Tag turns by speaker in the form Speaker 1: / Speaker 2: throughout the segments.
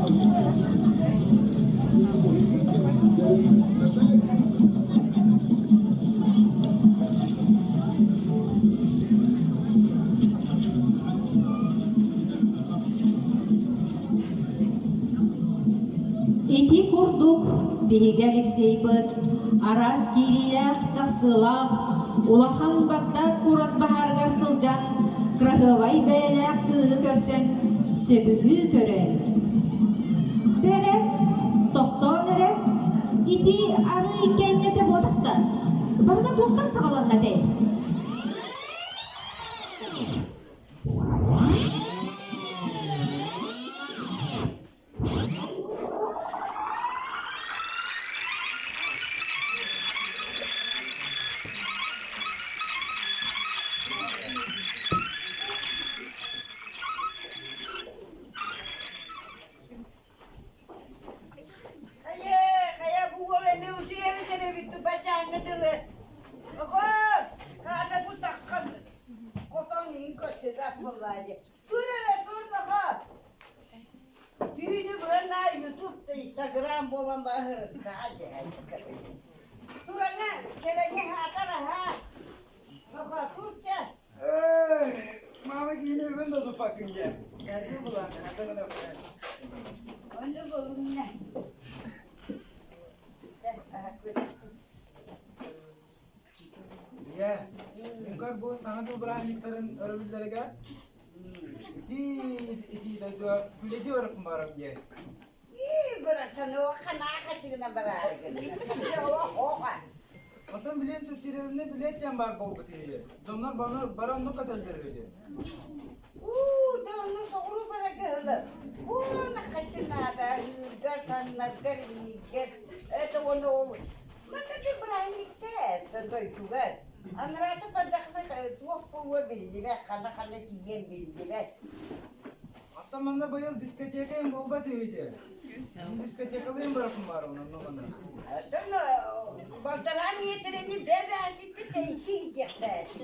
Speaker 1: Ити курдук биһиги Алексейбыт араас киириилээх-тахсыылаах улахан Багдад куорат баһаарыгар сылдьан кыраһыабай бэйэлээх кыыһы көрсөн сөбүлүү көрөн Бэрэ, тохтоон эрэ, ити арыый кэннэтэ буотахта, барыта туохтан саҕаланна этэй?
Speaker 2: Хайа, хайа бу уол эмиэ утуйабыт эбит тупачааҥҥа дылы. Оҕо, хаата бу таххан хотон иһин көрсүгас буоллаа дии. Тур эрэ, тур доҕо. Түүнү быһа Ютуб да Инстаграм буолан баһырыттаа дьэ. Тураҥа, кэлэҥҥэ хаатар аһаа. Оҕо, тур чэ.
Speaker 3: Мама киһини бүгүн да туппаккын дьэ. Кэргэн булаан,
Speaker 2: Онно болунна.
Speaker 3: Ийэ, үҥкэр бу саҥа дьыл бырааһынньыктарын өрөбүллэригэр итии итии дойдуга үлэди барыппын баарым диэн.
Speaker 2: Ии, бырасаныа ханаах ачыгына бараарыгын. Оҕа.
Speaker 3: Оттон билиэн субсидияны билиэт диэн баар буолбут иһи. Дьоннор бары бары оннук көтөллөр үһү.
Speaker 2: Уу, дьонну соҕуруу барарга ыла. Уона хачынаада, ыыргар, таннаргар, инииргэр. Это он ол. Манна би бырааһынньыкта дойдугар. Анараата бардахына туох буолуо биллибэт, хана-хана тиийэн биллибэт.
Speaker 3: Оттон манна быйыл дискотека им буолбат үһү дии. Дискотекалыым бараппын баар онно манна.
Speaker 2: Оттон балтараа миэтэрэни бэбээтитти тэйиччи иһдиэхтээти.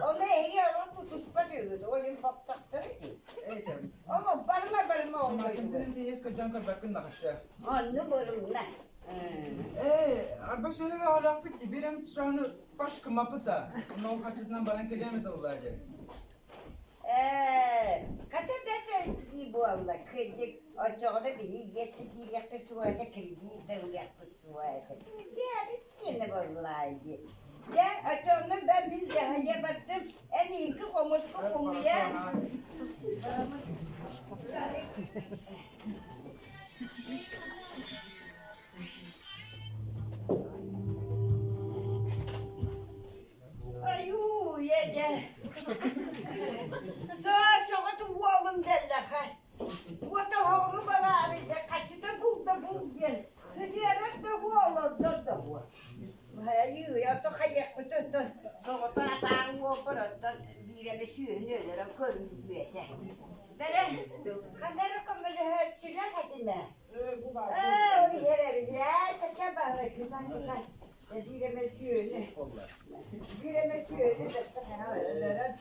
Speaker 2: Ону эһиги олох тутуспат үһүгүт, ол иһин баптахтар ити.
Speaker 3: Эйтем.
Speaker 2: Ону барыма барыма ол дойдуга.
Speaker 3: Тиийэс көдьөн көрбөккүн даҕачча.
Speaker 2: Онну болумна.
Speaker 3: Ээ, арба сөһү аалаахпыт дии, биир эмит шааны паш гыммаппыт да. Онно ол хаччытынан баран кэлиэм этэ буоллаа дии.
Speaker 2: Ээ, хата бэрт кии буолла, кырдьык, оччоҕуна биһи иэс да киириэхпит суоҕа этэ, кредит да ылыахпыт суоҕа этэ. Бэйэбит киэнэ буоллаа дии. Дьэ, оччоҕуна бэ мин дьаһайа бардым, эн иһикки хомуску хомуйа. Айуу, ийэ Соҕот уолум дэллэхэ. Уота оһоҕу бараары дьэ хаччыта бул да бул диэн кытыарар да уо олордор да уо. Айыы, ото хайыахпыт оттон соҕото атааҕы уолбар оттон биир эмэ сүөһүнү өлөрөн көрүллүө этэ. Бэрэ, ханна эрэ көмөлөһөөччүлээх этим ээ. Ээ, ол иһэр эбит. Ээ, тэкэ баһылай кытан кытан. Биир эмэ сүөһүнү, биир эмэ сүөһүнү өлөрөн,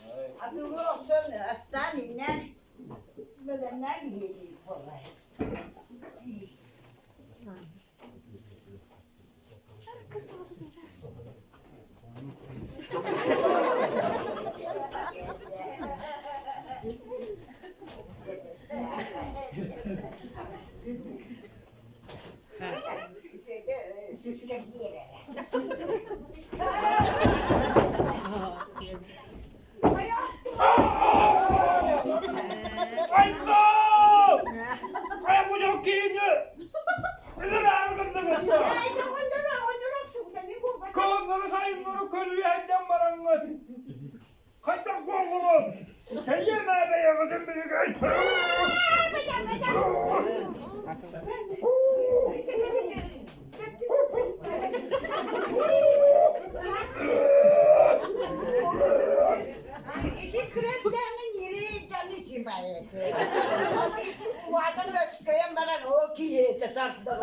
Speaker 2: атыылыы охсон астаан иннээн бэлэмнээн иһиэхпит буоллар.
Speaker 3: Айбоо! Хайа бу дьон киһини Кылыннары сайыннары көрүөһэйдэн бараҥҥыт хайдах буоллугут? Кэйиэм ээ бэйэҕитин билигин!
Speaker 2: Ити күрэстэһинэ ньирэйдэни кимайыты. От ити улаатан да өскөйөн баран ол киһиэтэ тардар.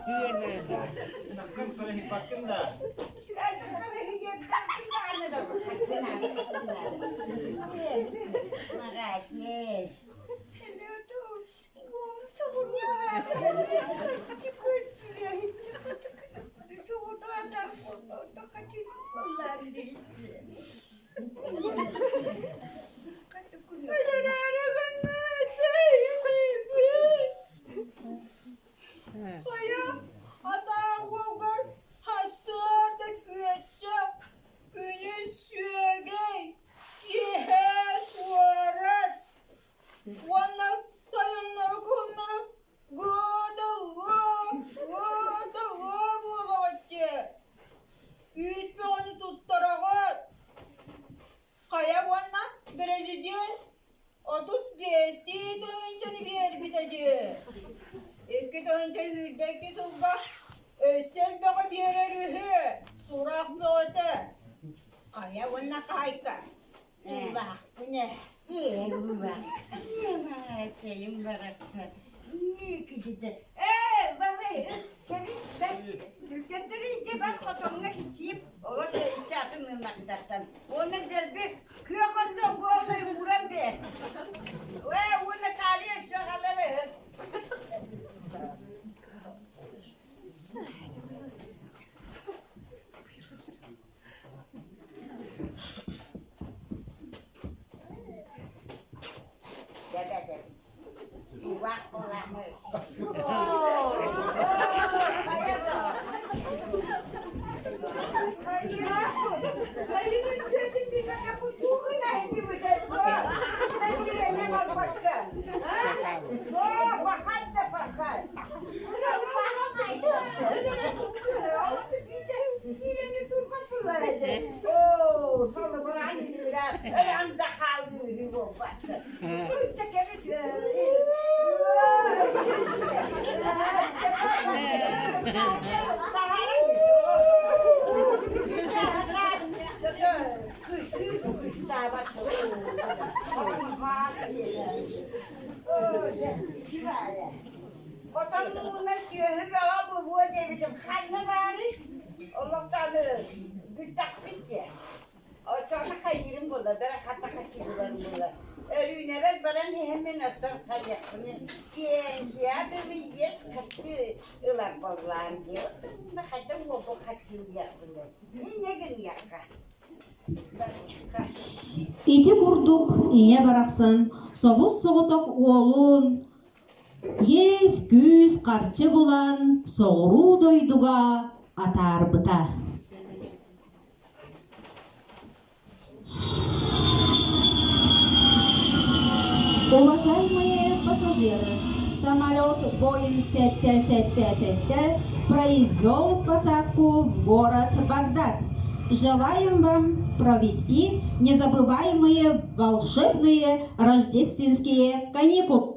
Speaker 3: Наккын сарыһыппаккын да.
Speaker 2: Молодец.
Speaker 4: Хайа, атаах уолгар хассыа да күөччэ, күнүс сүөгэй, киэһэ суорат уонна сайыннары-кыһыннары гыадалыы, гыадалыы буолаҕыт дии. Үүт бөҕөнү туттараҕыт. Хайа уонна бэрэсидьиэн 35-тии тыһыынчаны биэрбитэ дии. 2 022 сылга өссө элбэҕи биэрэр үһү, сурах бөҕөтө. Хайа уонна хаһайка, Улаахпын ээ, улаах. Ийэм барахсан.
Speaker 2: Кичитэ. Ээ, балай, кэбис, Түргэнтэрийди бар хотоҥҥо киип, олор икки атын ынахтартан. Уонна дэлби күөх онно буолай ууран бээр. Ээ, уонна таарыйа өссө аҕалар Хотон мууна сүөһү бөҕө буолуо диэбитим ханна баарый? Олохтоону бүттэхпит диэ. Оччоҕуна хайыырым буолла, дара хата хаччыларым буолла. Өрүүнэбэр баран иһэммин оттон хайыахпыный пенсия дылы иэс хаччы ылар буоллаам дии. Оттон хайдах уолбун хаччылыахпыный? Инньэ гыныахха. Барыахха.
Speaker 1: Ити курдук ийэ барахсан собус-соҕотох уолун иэс-күүс харчы булан соҕуруу дойдуга атаарбыта. Уважаемые пассажиры, самолет Boeing 777 произвел посадку в город Багдад. Желаем вам провести незабываемые волшебные рождественские каникулы.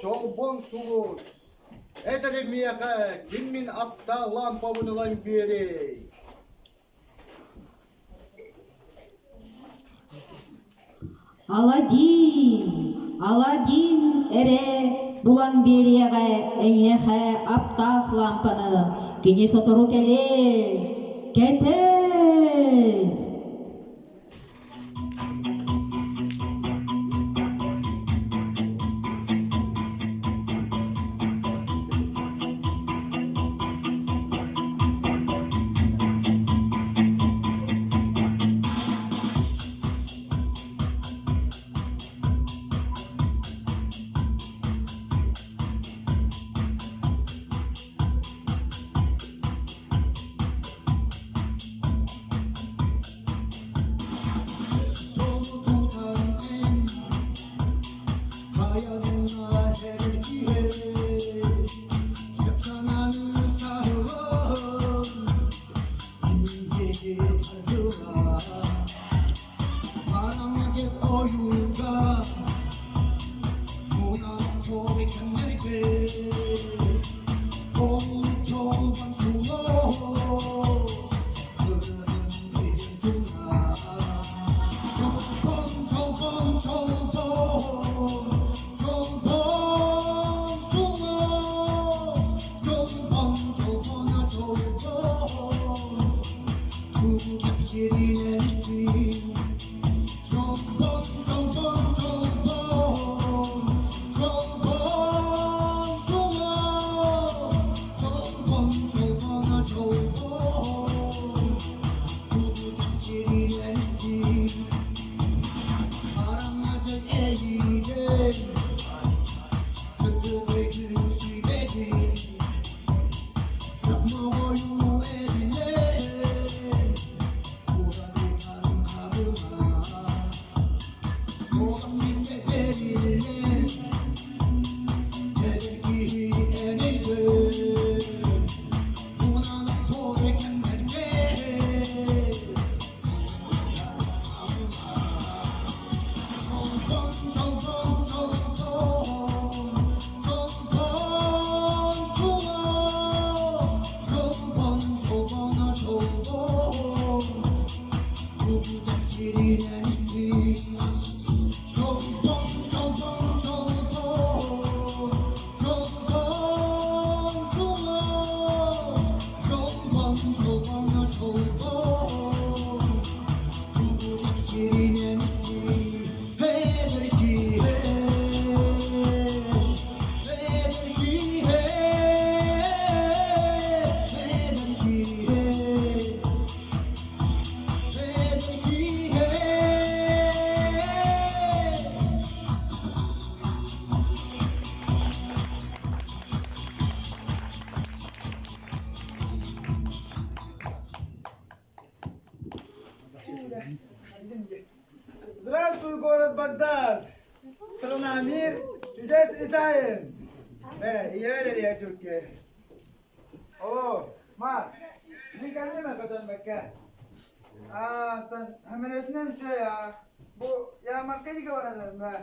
Speaker 5: Чолбон сулус, эт эрэ миэхэ ким мин аптаах лампабын ылан биэрий?
Speaker 1: Аладдин, Аладдин эрэ булан биэриэҕэ эйиэхэ аптаах лаампаны, кини сотору кэлиэ, кэтэс!
Speaker 3: Здравствуй, город Багдад! Страна мир, чудес и тайн! Бere, ийэ Türkiye. О, ма, никәлеме көтөнбөккө? Аа, hemen şey ya. Bu ya markayı varalım be.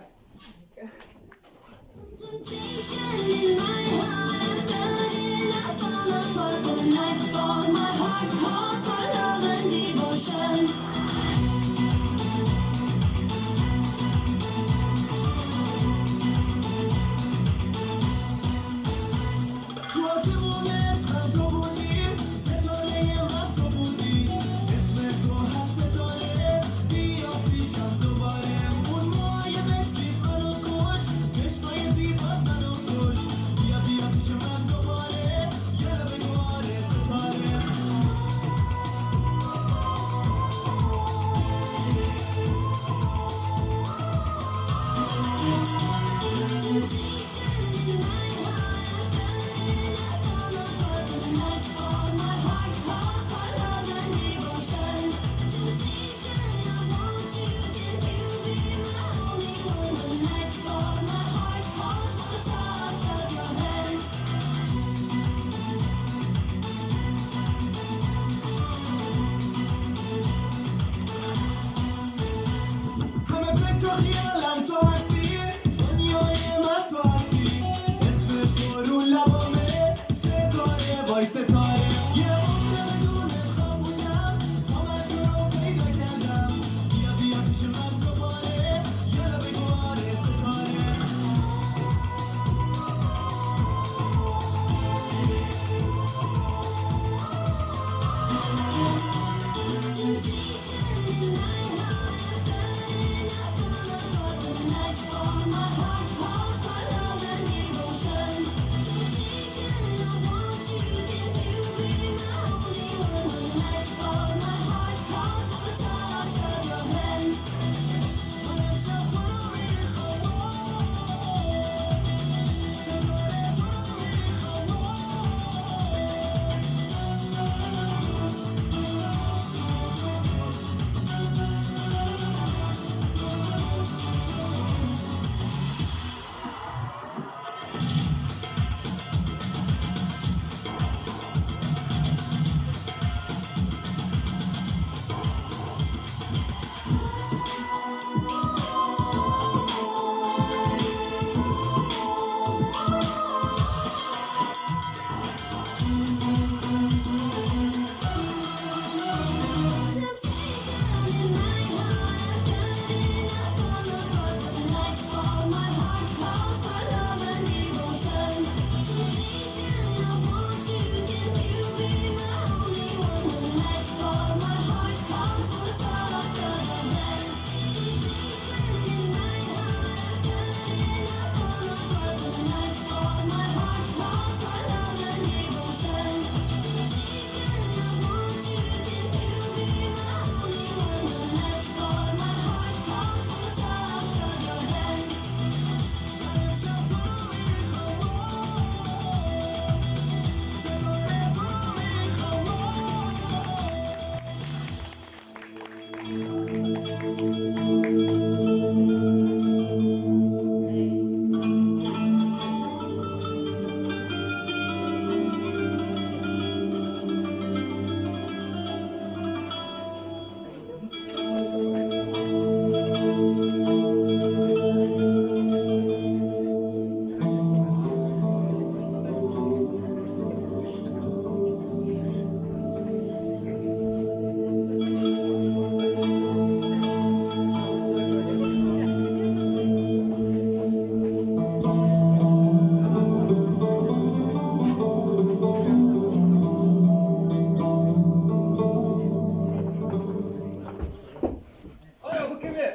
Speaker 6: Ой, бу кими?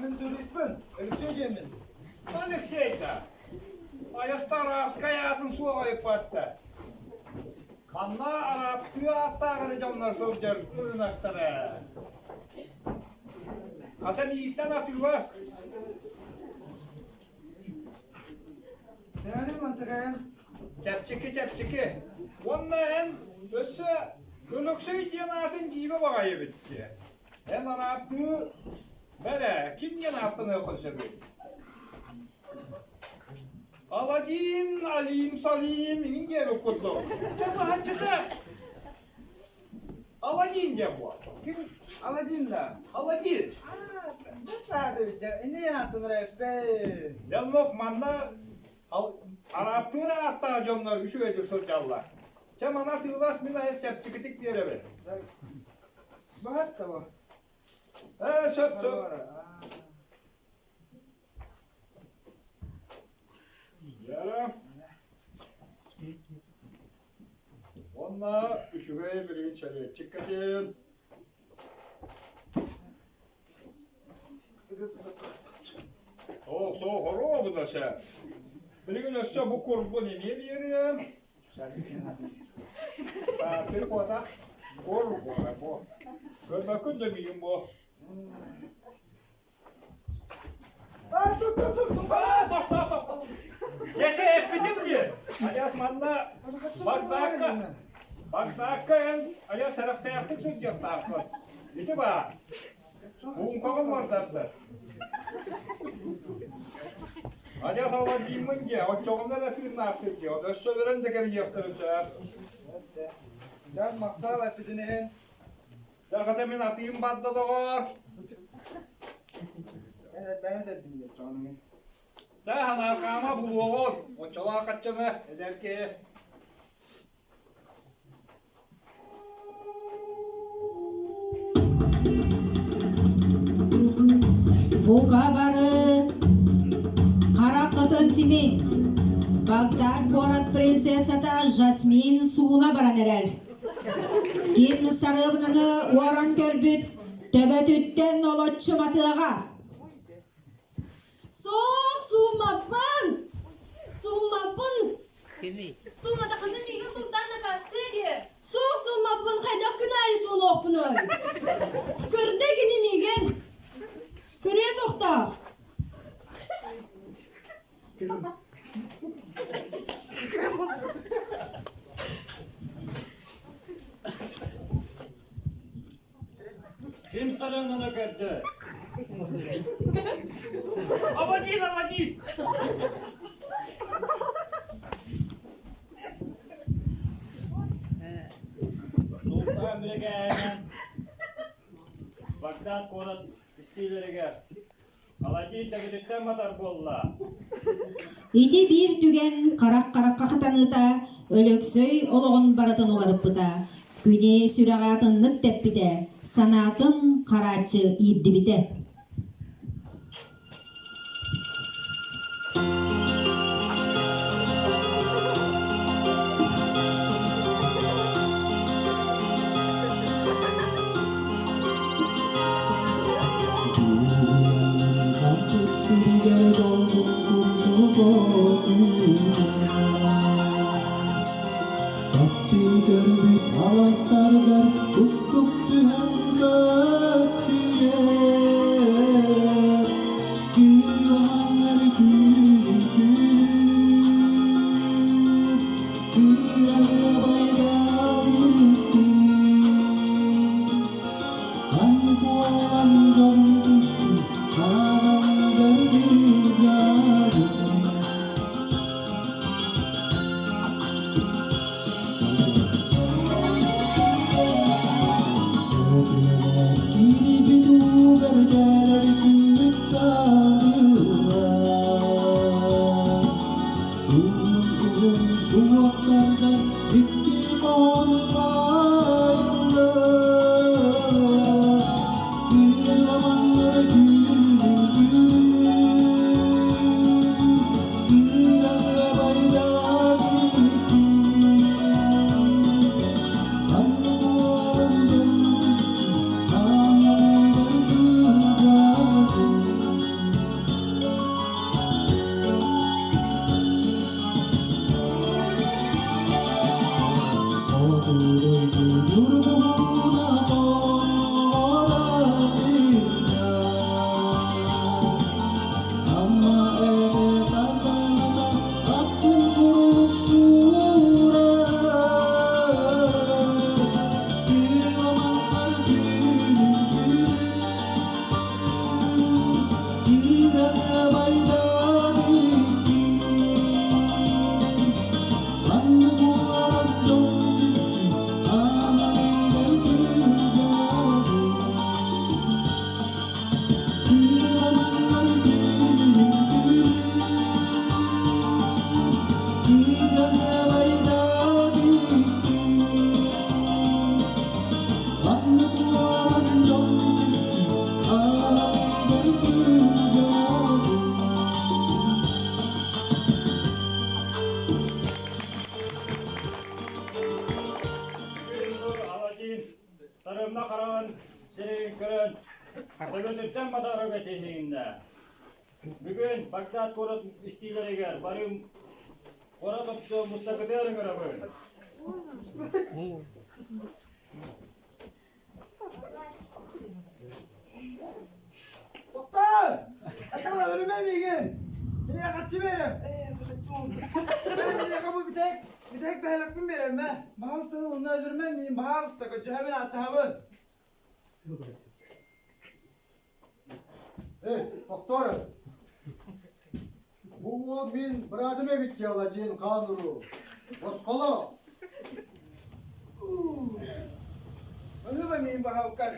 Speaker 3: Мин туриспын, Алексей диэммин.
Speaker 6: Алексей-да. Айастар арабскай аатын суох айыппатта. Ханна араптыы ааттаах эрэ дьоннор сылдьар ырынактара. Хата мииттэн атыылас.
Speaker 3: Бэйэни мантыкайан.
Speaker 6: Чэпчэки, чэпчэки. Уонна эн өссө Өлөксөй диэн аатын дьиибэ баҕайы эбит дии. Эн арааттыы бэрэ, ким диэн ааттаныаххын сөбүй? Аладдин, Алим, Салим иҥин диэбит курдук. Дьэ баһанчыта Аладдин диэн буол.
Speaker 3: Ким Аладдин да?
Speaker 6: Аладдин.
Speaker 3: Аа, бэт эбит дьэ. Инньэ ааттанар эбиппин.
Speaker 6: Дьоннок манна арааттыыр ааттаах дьоннор үчүгэйдик сылдьаллар. Чэ мана тыылас мин айас чэпчэкитик биэрэбин.
Speaker 3: Баһат да бу.
Speaker 6: Ээ, сөп, сөп. Дьэ. Уонна үчүгэй билигин сэлиэччик кэтин. Суох, суох, оруобуна сэ. Билигин өссө бу курбун эмиэ биэриэм. Саатыр куота. Кур буола бу. Көрбөккүн да миигин бу. Дьэ, эппитим дии. Адьас манна Багдакка, Багдакка эн айа сэрэхтээхтик сылдьыахтааххын. Ити баар. Муҥхаҕын бардардар. Адьас Аладдиммын дии, оччоҕуна эрэ тыыннаах сылдьыа. Өссө өлөрөн да кэбиһиэхтэрин сөп.
Speaker 3: Дьон махтал эппитин иһин.
Speaker 6: Дьэ, мин атыым барда доҕоор.
Speaker 3: Эн элбэҕи этэрдим диэ, чоҕунуҥ.
Speaker 6: Дьэ, санаарҕаама булуоҕун. Оччолоох хаччаны эдэр киһи.
Speaker 1: Бука бары хараххытын симин. Багдад куорат принцессата Жасмин сууна баран эрэр. Ким сарыабынаны уоран көрбүт. Төбөтүттэн олоччу матыаҕа.
Speaker 7: Суох, сууммаппын! Сууммаппын! Суумматаххына миигин сууттаан накаастыа дии. Суох сууммаппын хайдах күн аайы суунуохпунуй? Көрдө кини миигин. Көрүө суохтаах.
Speaker 8: Ким сарыҥҥына көрдө?
Speaker 3: Аладдин, Аладдин!
Speaker 8: Султан биригээһинэн Багдад куорат истиилэригэр Аладдин дэгититтэн матар буолла.
Speaker 1: Ити биир түгэн харах-харахха хатаныыта Өлөксөй олоҕун барытын уларыппыта, күнэ сүрэҕэ атыннык тэппитэ, санаатын харааччы иирдибитэ.
Speaker 9: Дуйанын сиригэр долгун курдук Таптыы көрбүт аластаргар кустук түһэн көччүйэр Кыылаһаннар түүнүн түүнүр Кыыралла байдаан истин Ханнык уолан дьон түстүн Ханалыгар сылдьарын Сөтүөлэр киирбит уугар кэлэр күммүт саадыллар Уһун-уһун суһуохтарга икки хоһоон баайыллар Кыыламаннар түүнүн Амма эбэ сардаҥата аттын куруук суурар, Тыыламаннар түүнүн түүнүн, Тыыраҕа байдаан испит. Ханна буолан дьон түстүн, Аналыгар сылдьабын.
Speaker 8: Аладдин сарымна хараҕын сирэйин көрөн, төбөтүттэн матарга тиһигиннэ. Бүгүн Багдад куорат истиилэригэр барым куорат отто мустакытыар ыҥырабын.
Speaker 3: Тоқтар! Атала өлүмэ миигин! Мин хаччы берем. Мен миэхэ бу бүтэһик бүтэһик бэһэлэкпин биэрэммэ. Баһаалыста онно өлөрүмэн миин баһаалыста көрдьөһөбүн ааттаһабын.
Speaker 5: Эй, тохтоор! Бу уол мин быраатым эбит дьыала диэн хаан уруу. Босхоло!
Speaker 3: Ону миин баһауккар.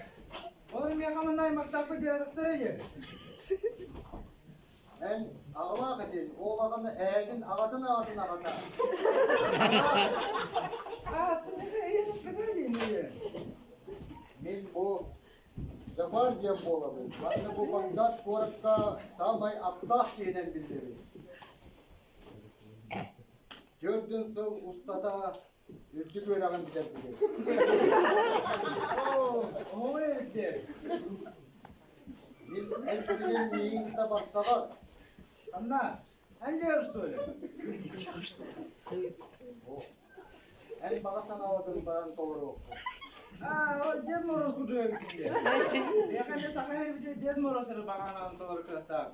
Speaker 3: Олор миэхэ манна аймахтаахпыт диэбэтэхтэрэ дии.
Speaker 5: Эн аҕалаах этин, ол аҕаны эһээтин аҕатын аҕатын аҕата. Мин бу Жапар диэн буолабын. Манна бу Багдад куоракка саамай аптаах киһинэн биллэбин. Төрдүн сыл устата Үрдүк үөрэҕин бүтэрбитим.
Speaker 3: Оо, эбит
Speaker 5: Мин эн билигин миигин кытта барсаҕын.
Speaker 3: Анна, эн дьиэҕэр что ли?
Speaker 5: Эн баҕа санааларын баран толоруохпун.
Speaker 3: Аа, Дед Мороз курдук эбиккин дии. Миэхэ эмиэ саха эрбитэ Дед Мороз эрэ баҕанаан толору кыахтаах.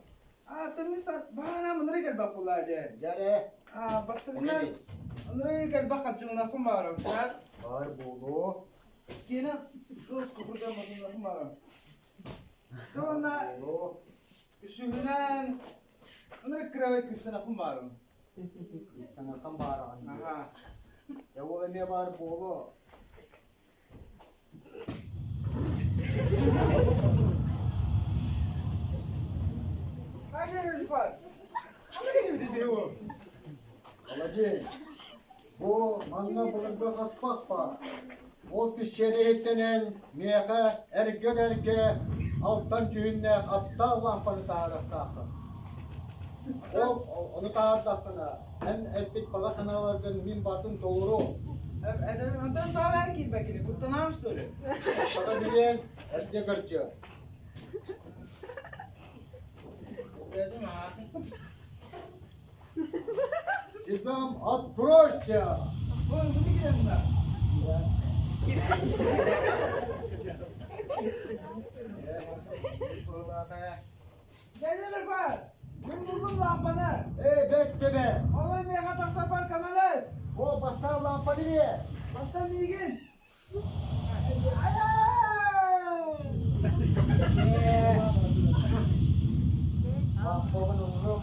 Speaker 3: Аа, тымныы баҕана мыныры кэлбэх буоллаа дии.
Speaker 5: Дьэ
Speaker 3: Аа, бастакынан ыныры кэлбэх хаччылынахпын баҕарабын.
Speaker 5: Бар буолуо.
Speaker 3: Киэнэ сылыс курдук масыннахпын баҕарабын. Уонна үсүһүнэн ынырык кырабай кыыстанахпын баарым.
Speaker 5: Кыыстанаххын баараҕын дии. Дьэ ол эмиэ баар буолуо. Молодец. Бу манна былыргы хаспах баар. Ол пещера иһиттэнэн миэхэ эргэ-эргэ алтан дьүһүннээх аптаах лаампаны таһаарыахтааххын. Ол ону таһаардаххына, эн эппит баҕа санааларгын мин барытын толоруом.
Speaker 3: Онтон тоҕо эн киирбэккиний? Куттанаҕын что ли?
Speaker 5: Саха билиэн эргэ көрдүө. Сезам, откройся!
Speaker 3: Дядя бар, мин булдум лампаны.
Speaker 5: Эй, бэт тебе!
Speaker 3: Олор миэхэ тахсаппар көмөлөс.
Speaker 5: О, бастаан лампаны бер!
Speaker 3: Бастан миигин.
Speaker 5: Лампабын ыллым.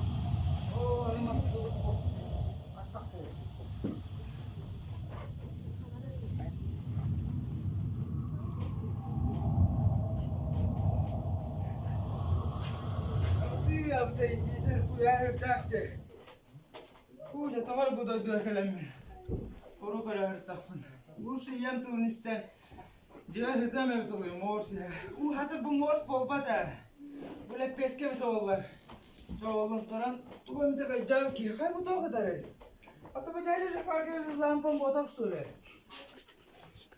Speaker 3: Уу, тоҕор бу дойдуга кэлэммин. Хору көрөһөртөхпүн. Лучше ийэм тылын истэн, дьиэбэр сытыам эбит олуйум, морс иһэ. Уу, хата бу морс буолбат ээ. Бу лэппиэскэ эбит ололлар. Чоолун туран, тугу эмитэ кыйдьаабыт киһи хай бу туох ытарый? А то бы дядя Жафарга лампам буотах что ли?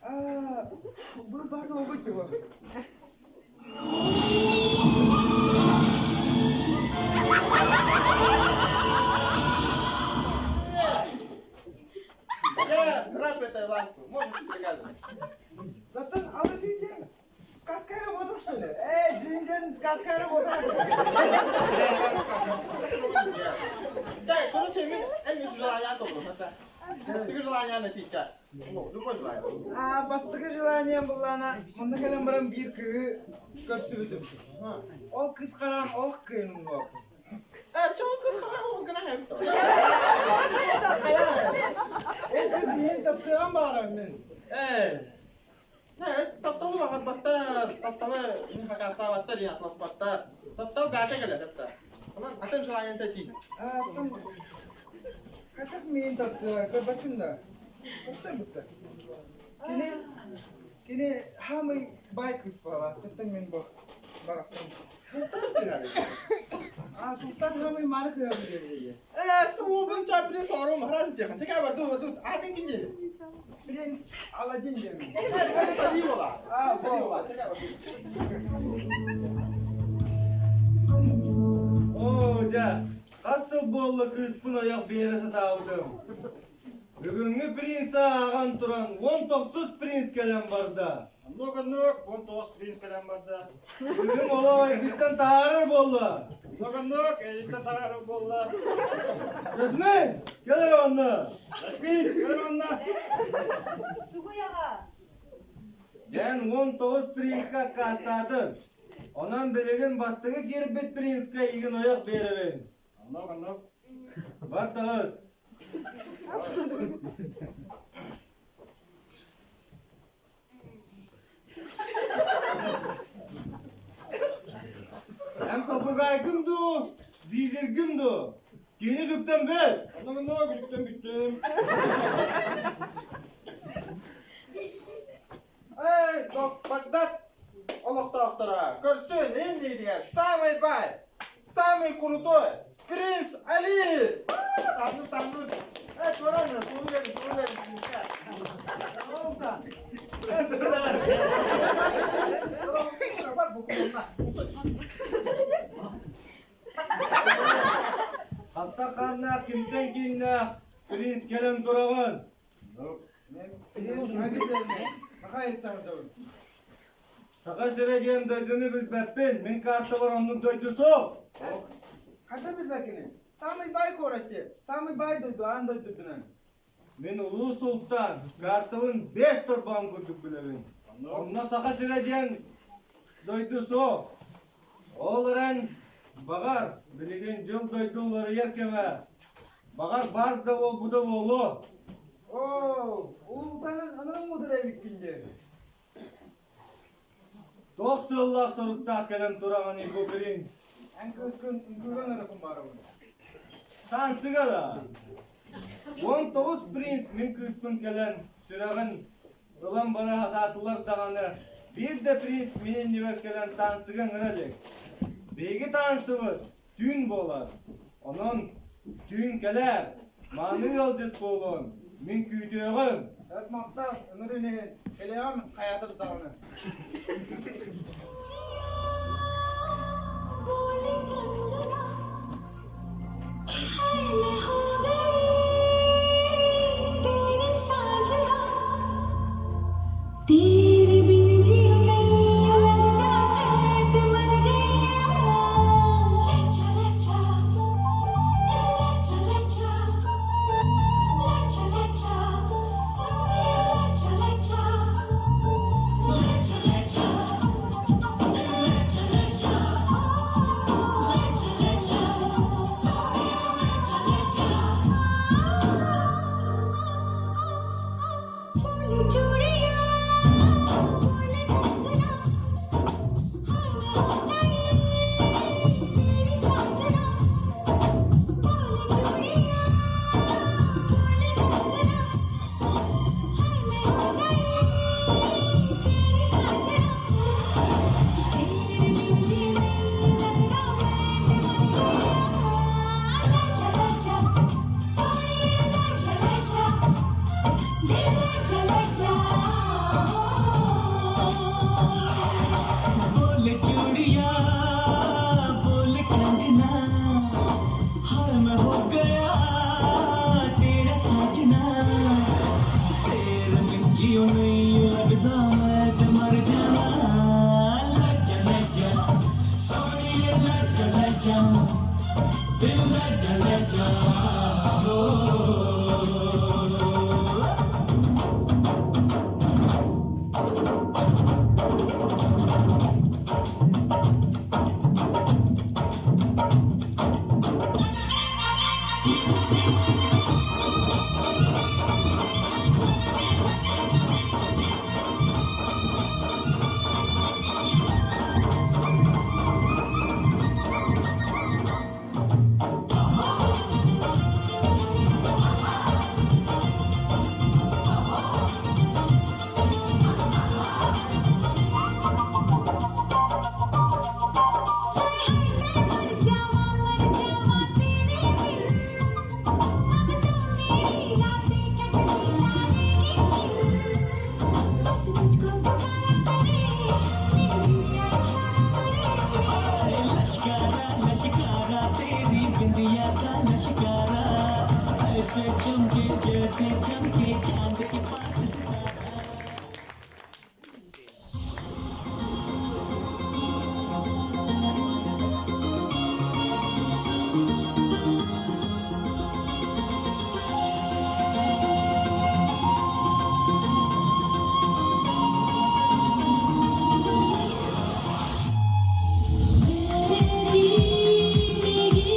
Speaker 3: А, был баата буолбут типа.
Speaker 10: Я раб этой лампы, можешь приказывать.
Speaker 3: Заттан алы дейін сказка работал, что ли? Эй, жинден сказка работал.
Speaker 10: Так, короче, мен эн желание толору. Бастакы желание натича. Любой желание.
Speaker 3: А, бастакы желанием буллана, манна кэлэн баран биир кыыһы көрсүбүтүм. Ол кыыс хараан олох кыайын умнубаппын.
Speaker 10: Э, чоҕу кыыс хараан ол гына хэбит.
Speaker 3: Ол кыыс миигин таптыаҕын баҕарабын мин.
Speaker 10: Э, тапталы баҕарбаттар, тапталы хакаастаабаттар, атласпаттар. Таптал бээтэ кэлэр, таптал. Онон атын желаниен тэтии.
Speaker 3: Атын Хасак миигин таптыа, көрбөппүн да. Костер бутта. Кини кини хаамый баай кыыс буолла. Таттан мин бу барахсан.
Speaker 10: Султан кыһары.
Speaker 3: А Султан хаамый мааны кыһары диэбириye.
Speaker 10: Э, суубун чапри сорум харан тихан. Чека бар ду ду атын ким дири?
Speaker 3: Принц Аладдин диэбин.
Speaker 10: Сали бола.
Speaker 3: А,
Speaker 10: Сали бола. Чека бар.
Speaker 11: Оо, дьэ, хас сыл буолла кыыспын ойох биэрэ сатаабытым. Бүгүҥҥү принц ааҕан туран 19 принц кэлэн барда.
Speaker 8: Оннук-оннук, 19 принц кэлэн барда.
Speaker 11: Бүгүн олох өйбүттэн таһаарар буолла.
Speaker 8: Оннук-оннук, өйүттэн таһаарар буолла.
Speaker 11: Жасмин, кэл эрэ онно.
Speaker 8: Жасмин, кэл эрэ онно.
Speaker 7: Тугуй аҕа?
Speaker 11: Дьэн 19 принцка аккаастаатым. Онон билигин бастакы киирбит принцка игин ойох биэрэбин.
Speaker 8: Оннук, оннук.
Speaker 11: Бар таҕыс. Эн попугайгын дуу, визиргин дуу? Кини бүктэн бүт!
Speaker 8: Оннук, оннук, бүктэн бүттүм.
Speaker 10: Эй, Багдад олохтоохторо, көрсүн ин самый бай, самый крутой принц Али! Танныр, танныр.
Speaker 3: Э, туоран, туору бери, туору бери. Олта. Бар бу кулунна.
Speaker 11: Хатта хааннаах кимтэн кииннээх принц кэлэн тураҕын? Саха сирэ диэн дойдуну билбэппин, мин картабар оннук дойду суох.
Speaker 3: Хата билбэккини. Самый бай куорат самый бай дойду, аан дойдутунан.
Speaker 11: Мин улуу султан картабын бэс торбоон курдук билэбин. Онно Саха сирэ диэн дойду суох. Ол эрэн, баҕар, билигин дьыл дойду уларыйар кэмэ. Баҕар баар да буолбута буолуо.
Speaker 3: Оо, ултанын анан мудыр эбиккин диэн.
Speaker 11: Туох сыаллаах соруктаах кэлэн тураҕын бу принц?
Speaker 3: Эн кыыскын үҥкүүгэн эрэ баарабын.
Speaker 11: Саансыга да. 19 принц мин кыыспын кэлэн сүрэҕин ылан бара сатаатылар даҕаны биир да принц мин иннибэр кэлэн таансыга ыҥыра илик. Биһиги таансыбыт түүн буолар. Онон түүн кэлээр, мааны ыалдьыт буолуон, мин күүтүөҕүм.
Speaker 3: Эт махтал, ыҥыр иниһин, кэлиэҕим хайаатар даҕаны.
Speaker 9: तेरे बिन जियो नहीं लगता मैं तो मर गया ले चल ले चल ले चल ले चल ले चल ले चल ले चल ले चल ले चल ले चल ले चल ले चल सोनिया ले चल ले चल बोले चूड़ियां बोले कंगना हाय मैं हो गई तेरी साजना बोले चूड़ियां बोले कंगना हाय मैं हो गई तेरी साजना तेरे बिन जी नहीं लगता मैं तो मर गया ले चल ले चल सोनिया ले चल ले चल दिल ले चले जा
Speaker 12: बोल चूड़िया बोल कंगना हाय मैं हो गया तेरा साजना तेरे बिन जियो नहीं लगता मैं तो मर जाना लज्जा लज्जा सोनिए लज्जा लज्जा दिल लज्जा लज्जा हो।
Speaker 9: मर जावा मर जावा तेरे बिन अब तो मेरी रातें कटने लगेंगी बस तुझको पुकारा करे मेरी दुनिया इशारा करे
Speaker 12: लश्कारा लश्कारा तेरी बिंदिया का लश्कारा ऐसे चमके जैसे चमके चांद के पास सितारा।
Speaker 9: मेरी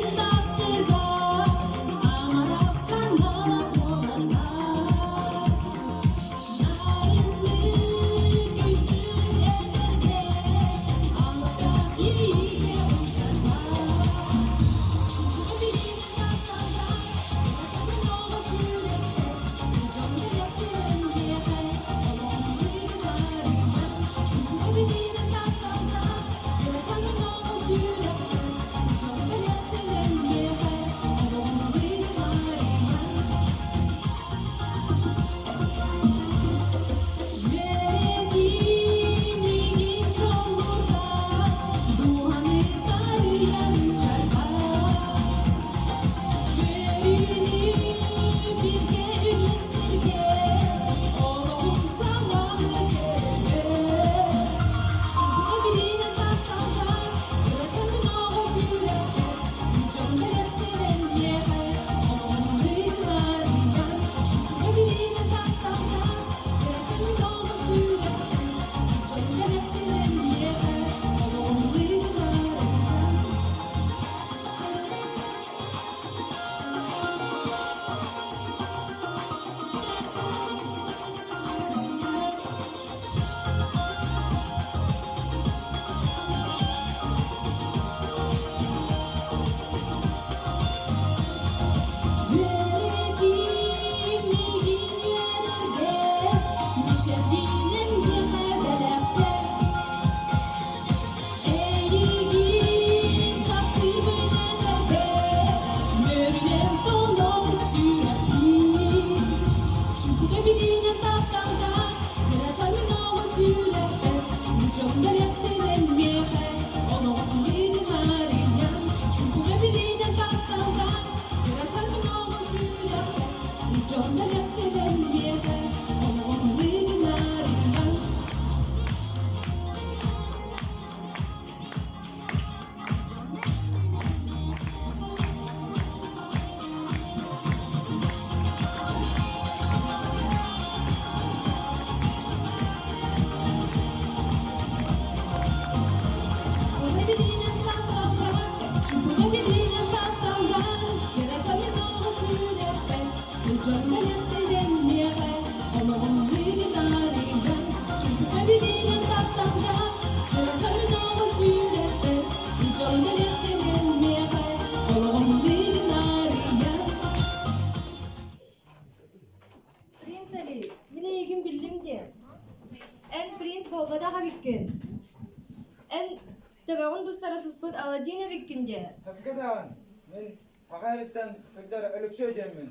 Speaker 7: Тоҥон быстара сыспыт Аладдин эбиккин дии.
Speaker 3: Сөпкө даҕан, мин Саха эриттэн сылдьар Өлөксөй диэммин.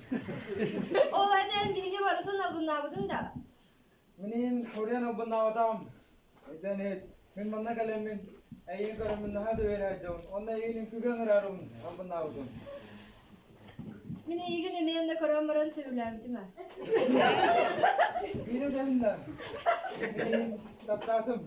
Speaker 7: Ол аата эн биһиги барытын албыннаабытыҥ да?
Speaker 3: Миниин суруйан албыннаабатаҕым. Өйдөөн иһит, мин манна кэлэммин, эйигин көрөммүн наһаа да үөрэ сылдьабын уонна эйигин үҥкүүгэ ыҥыраарыбын албыннаабытым.
Speaker 7: Мин эйигин эмиэ онно көрөн баран сөбүлээбитим ээ.
Speaker 3: Биирэ дэбин да, мин таптаатым.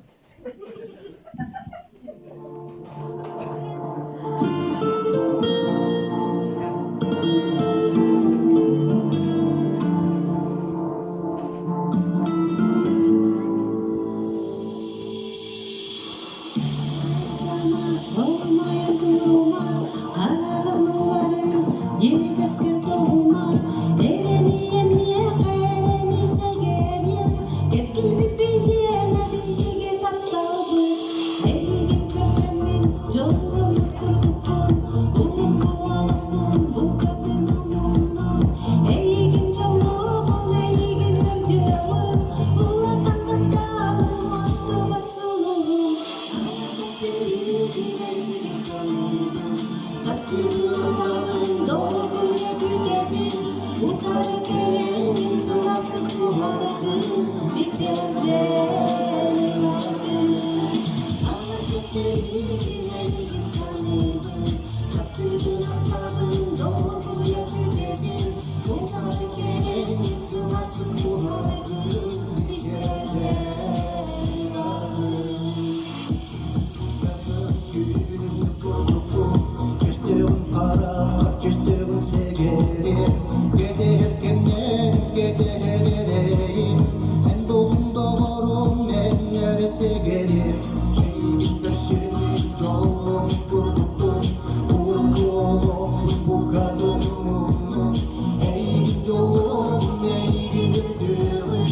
Speaker 9: Олмайын турума, хараҕын уларын, иэдэскэр тоҕума, эрэниэм миэхэ эрэни сэгэриэм, кэскилбит биһиэнэ биһиги тапталбыт, эйигин көрсөммүн дьолломмут курдукпун, урукку олохпун букатын умуннум, эйигин дьоллуоҕум, эйигин өргүөҕүм, улахан тапталым мостубат сулуһум.
Speaker 13: Кестеғін қараққа кестеғін сегерем Кетер кемнерім кетер ерейім Ән болым доғырым мен әрі сегерем Кейгін бір сенің жолым курдуктум Урукку букадым Эйгин жолум эйгин өтөҕүм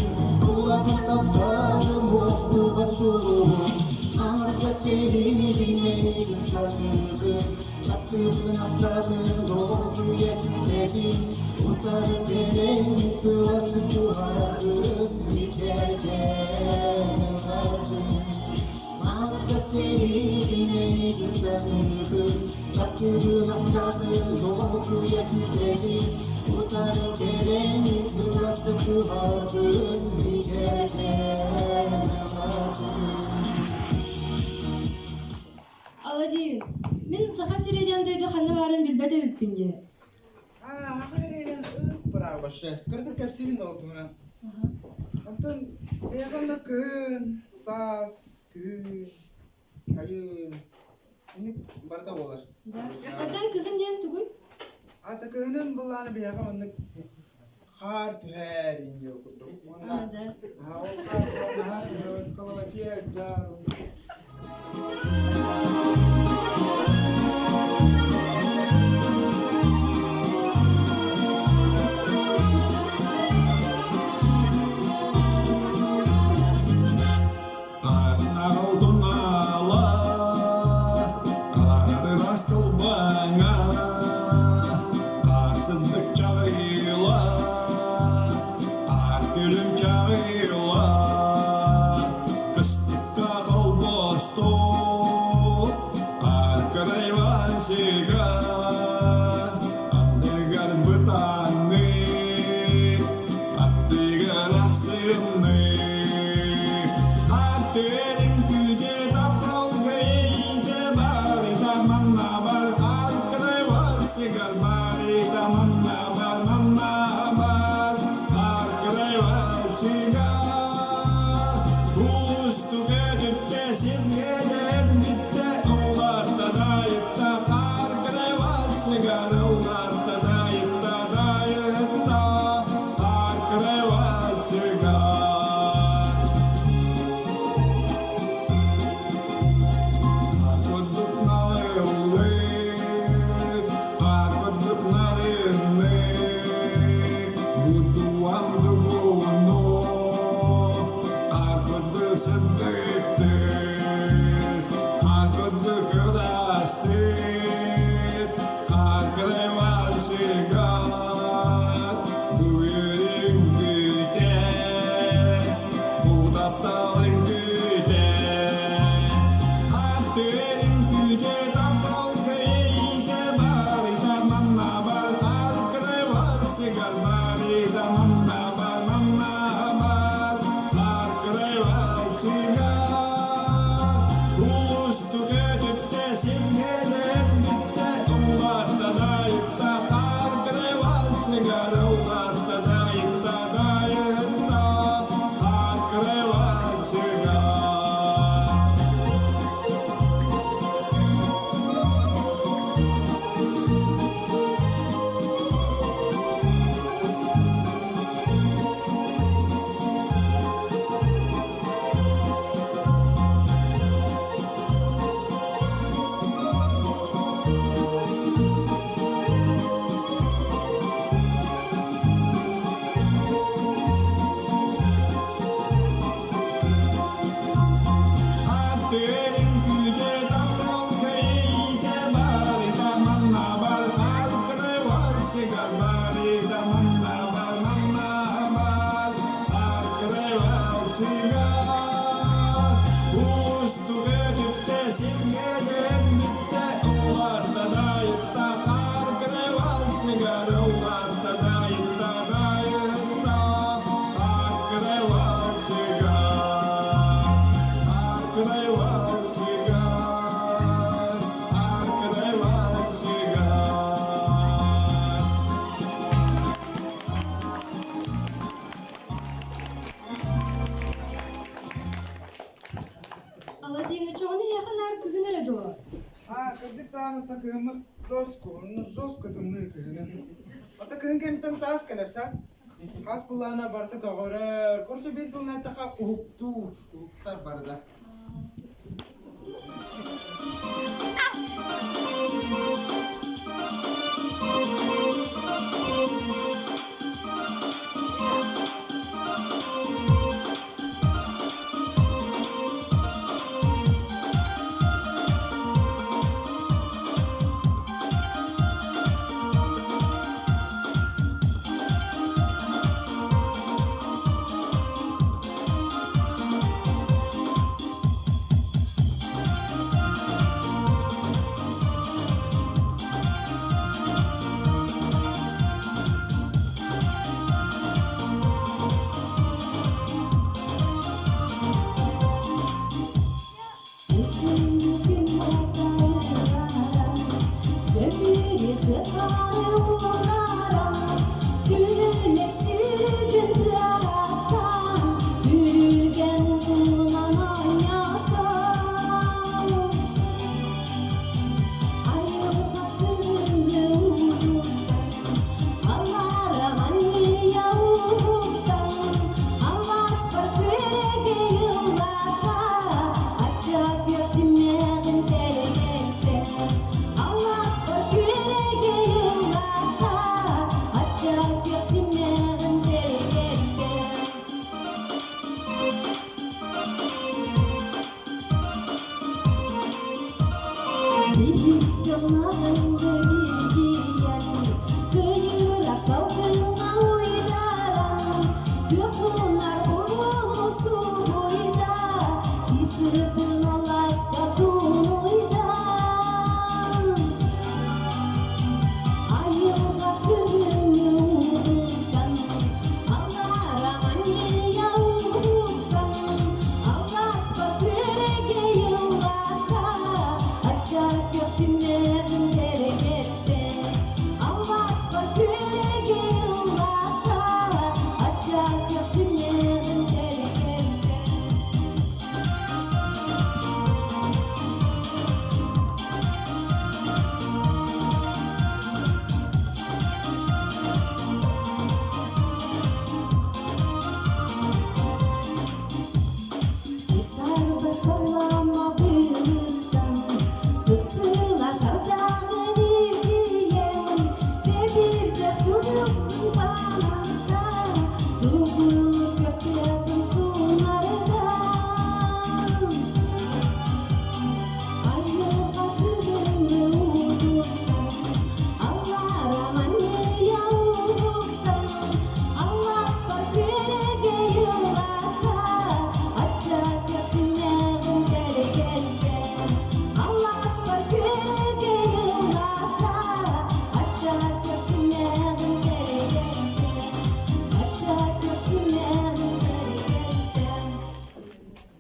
Speaker 13: Улахан тапталым уостубат сулуһум Арга сиригин эйгин саныыбын Таптыыбын ахтабын долгуйа күүтэбин Утары кэлэн сыластык туһаҕын Мичээрдээн ылабын Арга сиригин эйгин саныыбын Таптыыбын ахтабын долгуйа күүтэбин Утары кэлэн сыластык туһаҕын Мичээрдээн ылабын
Speaker 7: Аладдин, мин Саха сирэ диэн дойду ханна баарын билбэт эбиппин дии.
Speaker 3: Аа, саха сиригэр ып-ыраах вообще. Кыратык кэпсиирин ол туһунан. Онтон эйиэхэ онно кыһын, саас, күһүн, хайыы, инник барыта буолар.
Speaker 7: Да. Оттон кыһын диэн тугуй?
Speaker 3: Ата кыһынын былааны биһиэхэ маннык хаар түһэр диэн курдук. Уонна
Speaker 7: А, да.
Speaker 3: ол хаар наһаа түһэр, кылабачыйа дьаар.
Speaker 13: Алтын Қартырас қылбаңа, Қарсындық чағыла, Қар күлім чағыла, Қыстыққа қол Қар кырайван сига, Андыгар бытаны, Аттыгар ахсымны, Аттырын күде таптал гейде бар, Заманна бар, Қар.
Speaker 7: Аладдин, оччоҕуна эһиэхэ наар кыһын эрэ дуо?
Speaker 3: Аа, кырдьык даҕаны кыһыммыт жестко, онно жестко тымныы кыһыны. Ата кыһын кэнниттэн саас кэлэр са. Хас былаана барыта көҕөрөр, короче биир тылынан эттэххэ уһуктуур, уһуктар барыта.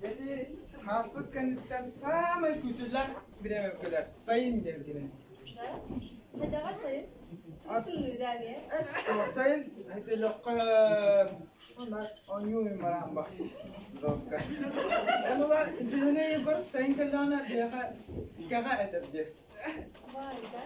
Speaker 3: Ити ааспыт кэнниттэн саамай күүтүллэх бириэмэ кэлэр. Сайын диэн кини.
Speaker 7: Хайдаҕар сайын? Тустумнуу да эмиэ.
Speaker 3: Сайын хөтөлөххө оонньуу бараан ба. Доска. Онула интеллигенция егор сайын кэллэҕинэ биһиэхэ кэҕэ этэр дии.
Speaker 7: Баайда.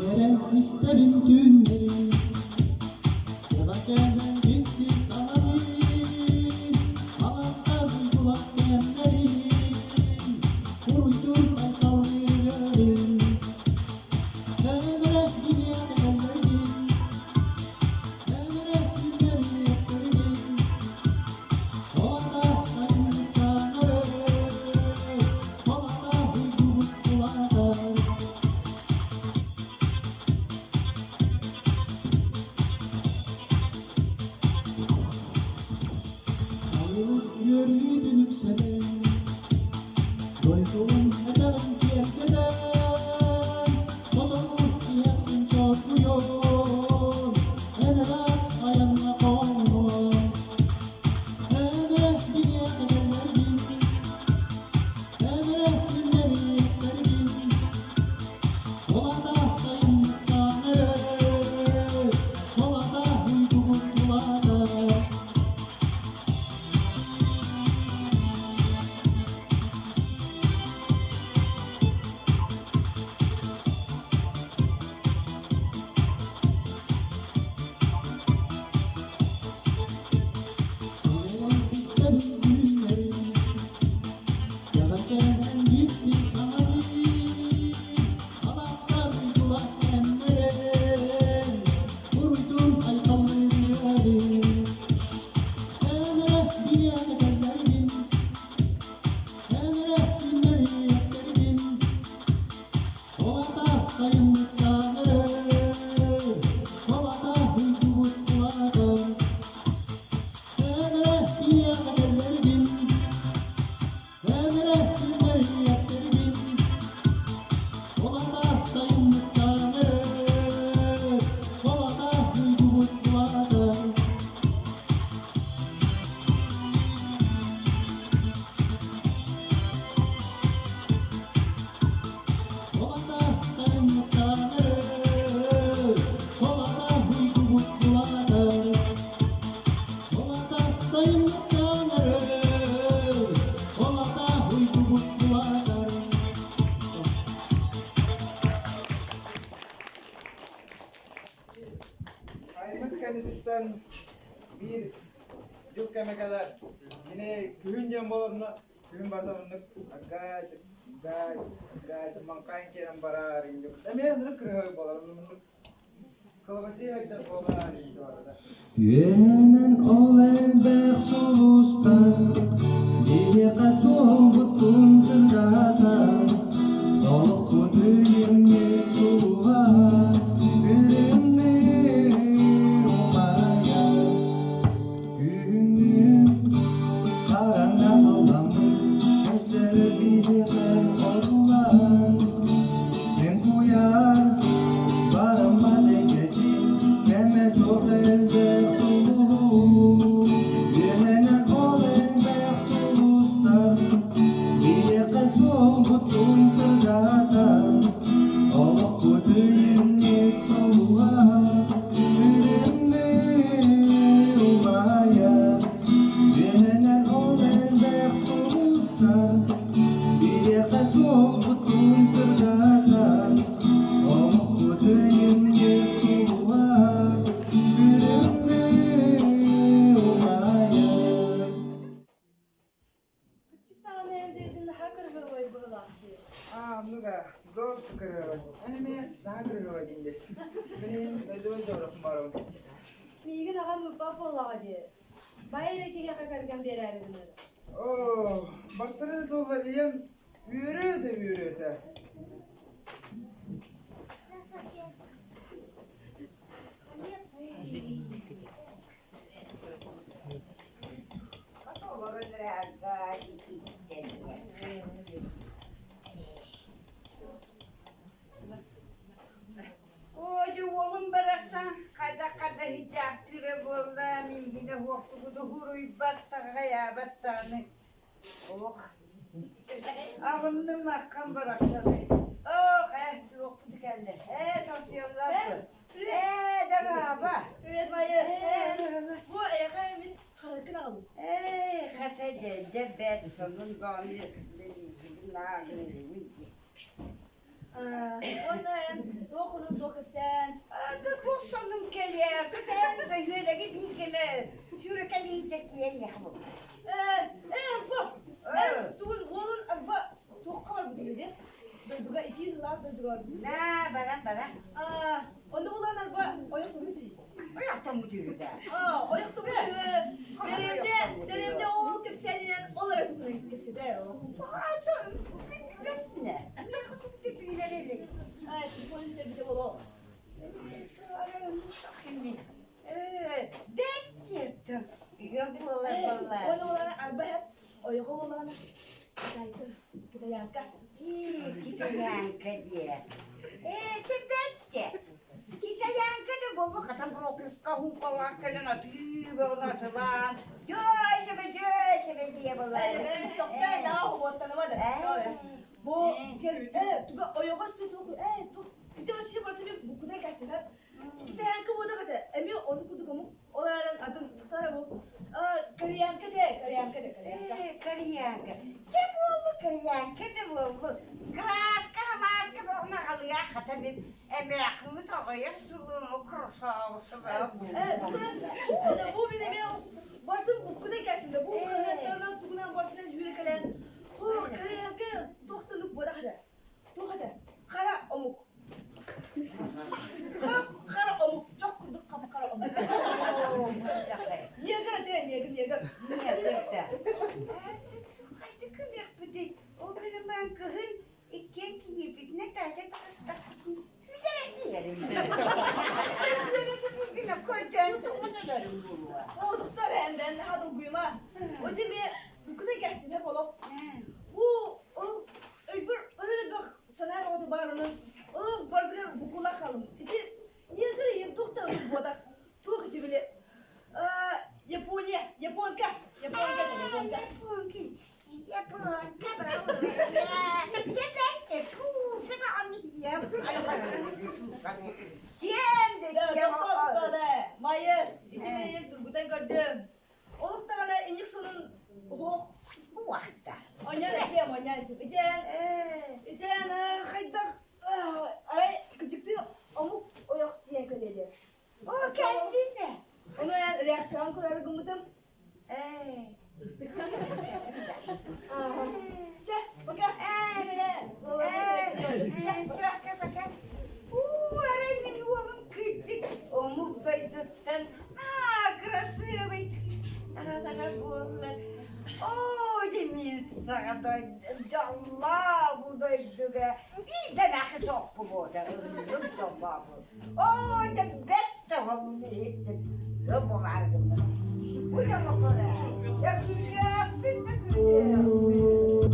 Speaker 14: Сэгэрэн истэбин түүннэри, Кэҕэкээнэн дьикти саҥалыы, Алаттар булат кэмнэрин, Уруйдуур айхаллыырын. Эн эрэ билиэн кэллэргин, Эн эрэ күннэри Холата сайын саҥары, Холата уйгубут улаатар. Айылык үөрүүтүн үксэтэн, Дойдум этэҕин киэргэтэн, Сотору иһэххин чоргуйуон, Эн эрэ айаҥҥа хоҥнуоҥ. Эн эрэ биһиэхэ кэллэргин, Эн эрэ күннэри Холата сайыммыт саҥары, Холата уйгубут улаатар. Суруйан истэбин түүннэри, Кэҕэкээнэн дьикти саҥалыы, Алаастар уйгулах кэмнэрин, Уруйдур айхаллыырыалыы. Эн эрэ биһиэхэ кэллэргин, Эн эрэ күннэри эттэргин, Холата сайыммыт саҥары, Холата уйгубут улаатар. Эн эрэ биһиэхэ кэллэргин, Эн эрэ күннэри эттэргин, Холата сайыммыт саҥары, Холата уйгубут улаатар. Холата сайыммыт саҥары, Холата уйгубут улаатар. Холата сайыммыт саҥары, Холата уйгубут улаатар.
Speaker 3: Аймыт кэннититтэн биир дьыл кэмэ кэлэр. Кини күһүн диэн буоларына, күһүн барда оннук аргаай, аргаай, аргаай, маҥхайан киирэн бараар инде. Эмиэ оннук кырыһы буолар, оннук кылабачыы сылдьар буолаар инде барыта.
Speaker 14: Үөнэн ол элбэх сулустар биһиэхэ суолбутун сырдатар, олохпут үүммүт сулуһа күлүмнүү умайар. Күһүҥҥү хараҥа халламмыт көстөр биһиэхэ орулаан, Күн куйаар бараммат эйгэтин кэмэ суох элбэх сулуһу, үөһэнэн ол элбэх сулустар биһиэхэ суолбутун
Speaker 3: Олус кырыһабай. Эн эмиэ наһаа кырыһабай диэн дии. Мин дойдубун дьоҕураппын баарабын.
Speaker 7: Миигин аҕам ыыппат буоллаҕа дии. Бай эрэ киһиэхэ кэргэн биэрээри гынар.
Speaker 3: Оо, барсарын да туоллар ийэм үөрүө да үөрүө этэ.
Speaker 2: Ой, уолум барахсан хайдах-хайдах итэхтиирэ буолла, миигинэ уохтубут уһуруйбат, таҕайаабат даҕаны. Ох, аҕынным аххан барахсаны. Ох, ээ, туохпут кэллэ. Ээ, тосуйаллаах. Ээ, дорообо.
Speaker 7: Привет, Майя. Бу эйэхэ мин харакын аҕалым.
Speaker 2: Ээ, хата дьэ бэт сонун баҕаны миигин ааҕыҥ дии.
Speaker 7: Уонна эн туох онун туох кэпсээн?
Speaker 2: Туох сонун кэлиэ, кэтээн бөһүөлэги биир кэмэ сүүрэкэлиитэ киэйэх бу.
Speaker 7: Ээ, арба, эн тугун уолун арба туохха барбыт диye? Дойдуга итии лаас дойдуга барбыт.
Speaker 2: На, баран, баран.
Speaker 7: Онно булан арба ойох тумут
Speaker 2: Ойох тумут үһү да.
Speaker 7: Ойох тумут үһү. Дэриэбинэ, дэриэбинэ ол кэпсээнинэн ол эрэ туһунан кэпсэтэр.
Speaker 2: Китаянка диэ. Ээ, чэппэттэ. Китаянка да буолбу хатан пропуска хункалаах кэлэн атыы бөҕөнү атылаан дьой себе дьой себе диэ буолар.
Speaker 7: Тохтоо наҕа уоттаныма да. Бу туга ойоҕос сытук ээ тух ити вообще барытын буккутай кэсэһэ. Китаянка буода ката эми ону кудук омук ол аран атын тохтоо бу кореянка де кореянка де кореянка.
Speaker 2: Ээ, кореянка. Те буоллу кореянка да буоллу. Краска хамааска бөҕөнү аҕалыах хата мин Эмээххиҥҥит аҕыйах сылы красавица
Speaker 7: Бу мин эмиэ бартын буккуна кэлсин бу хаһыаттарынан тугунан бартынан үүрэ кэлэн кореянка туохтанук буолах этэ туох этэ хара омук хара омук чох курдук хап-хара омук негр этэ негр негр
Speaker 2: Хайда кылыахпытый ол гынан кыһын Иккиэн киирбитинэ таһырдьа таҕыстахпытын бүтэрэн иһэрим. Үөрэтэ көрдөөн тугун өлөрүм буолуо.
Speaker 7: Оодухта бэйэндэн наһаа долгуйума. Оти ми букута кэсимэ болох. Бу ол өйбөр өлөр элбэх санаа бөҕөтө баар онон ол бардыгар букула халым. Ити негр иһин туох да ылык буотах. Туох ити били Япония, японка, японка, японка.
Speaker 2: Японка, Японка,
Speaker 7: Майыс, ити мин тургутан көрдүм. Олуктаҕына инник сонун уһуох. Онньон этиэм, онньон этиэм. Итиэн, итиэн хайдах арай кычыктыы омук ойох диэн кэлиэ диэн.
Speaker 2: О, кэллинэ.
Speaker 7: Ону эн реакцияҕын көрөр гыммытым. Чэ, пока.
Speaker 2: Пока, пока. Уу, арай мин уолум кыырдык омук дойдуттан аа, красивый аҕалара буоллар. Оо, мин саҕа дьоллоо бу дойдуга биирдэ нахы суохпу буота ылынным дьоллообу. Оо, дьэ бэрт да уһун иһиттим. Өр буолаары гынным. Бу дьоллоохтор ээ. Дьэ күлүөхпүт да күлүөхпүт.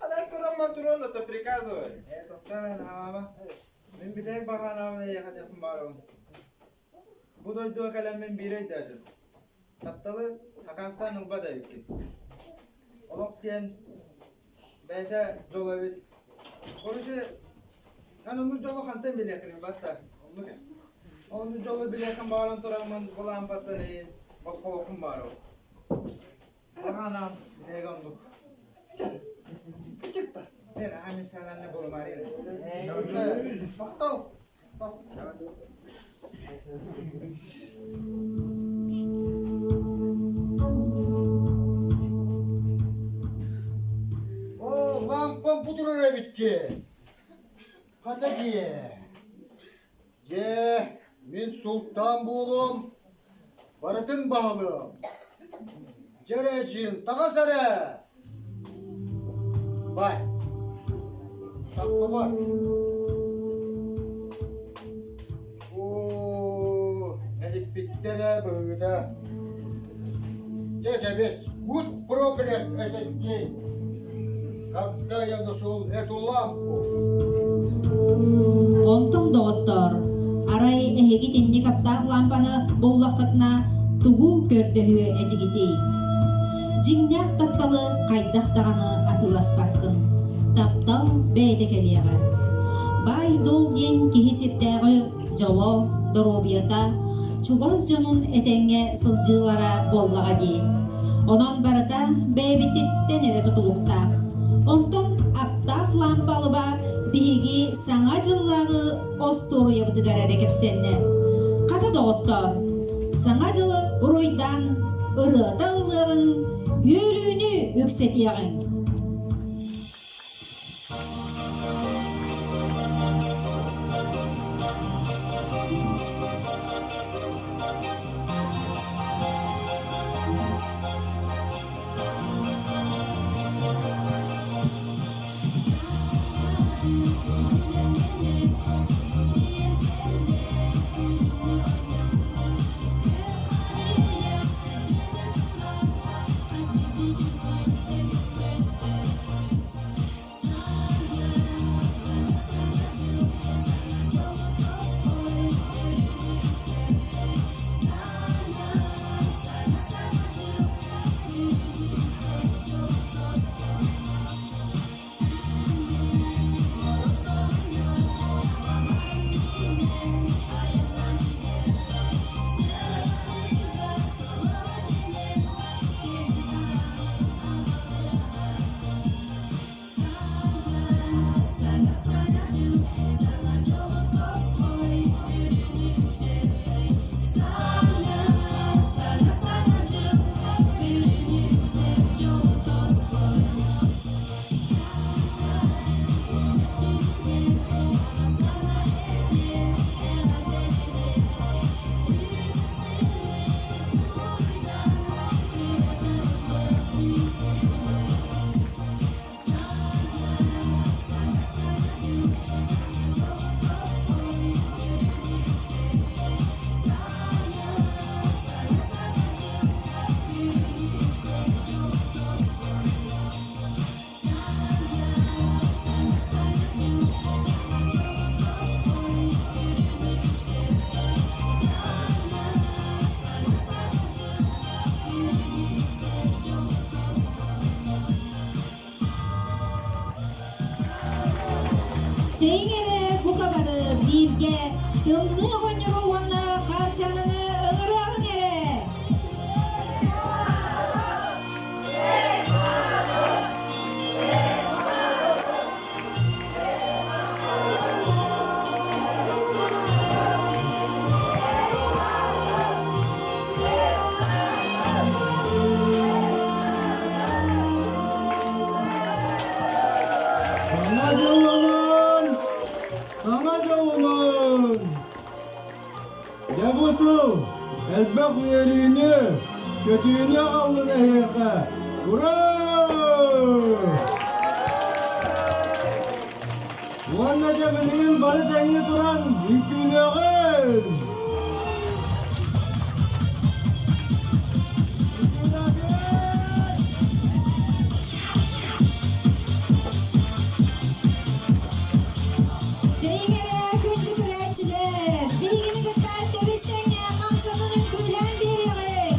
Speaker 10: А дай Рома Турон это приказывай.
Speaker 3: Ээ, тохтоо хаама. Мин бүтэһик баҕанаабын эйиэхэ диэхпин баарабын. Бу дойдуга кэлэммин биири өйдөөтүм. Тапталы акаастаан ылбат эбиккин. Олох диэн бэйэтэ дьол эбит. Короче, эн оннук дьолу хантан билиэххиний батта? Оннук ээ. Оннук дьолу билиэххин баҕаран тураммын бу лаампаттан эйин босхолуохпун баарабын. Аҕанаан биһиги оннук. Эн ами санааны булумари. Махтал.
Speaker 5: эбит дии. Хата дии. Дьэ, мин султаан буолуом, барытын баһылыам. Дьэ эрэ, Дьиин, таҕыс эрэ! Бай, саппабар. Оо, элиппиттэр ээ быһыыта. Дьэ, кэбис, будь проклят этот день, когда я нашел эту лампу.
Speaker 1: Онтон доҕоттоор, арай эһиги итинник аптаах лаампаны буллаххытына тугу көрдөһүө этигитий? Дьиҥнээх тапталы хайдах даҕаны атыыласпаккын. Таптал бэйэтэ кэлиэҕэ. Баай-дуол диэн киһи сирдээҕи дьоло, доруобуйата, чугас дьонун этэҥҥэ сылдьыылара буоллаҕа дии. Онон барыта бэйэбититтэн эрэ тутулуктаах. Онтон аптаах лаампа алыба биһиги Саҥа дьыллааҕы остуоруйабытыгар эрэ кэпсэннэ. Хата доҕоттоор, Саҥа дьылы уруйдаан ырыата ыллыаҕыҥ, үөрүүнү үксэтиэҕиҥ! Чэйиҥ эрэ бука бары бииргэ Тымныы оҕонньору уонна Хаарчаананы ыҥырыаҕыҥ эрэ!
Speaker 11: Саҥа дьылынан! Саҥа дьылынан! Дьэ бу сыл элбэх үөрүүнү, көтүүнү аҕаллын эһиэхэ! Ура! Уонна дьэ билигин бары тэҥҥэ туран үҥкүүлүөҕүҥ!
Speaker 1: Дьэйиҥ эрэ күндү көрөөччүлэр, биһигини кытта тэбис-тэҥҥэ хамсанан үҥкүүлээн биэриэҕиҥ!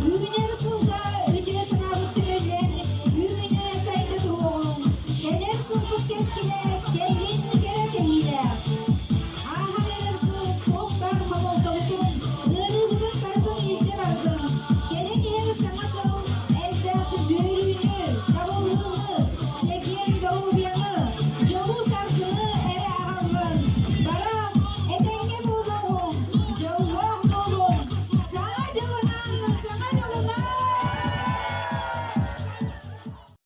Speaker 1: Үүнэр сылга үтүө санаабыт түмүллэн, үүнэ сайда туруоҕуҥ! Кэлэр сылбыт кэскилэ кэллин!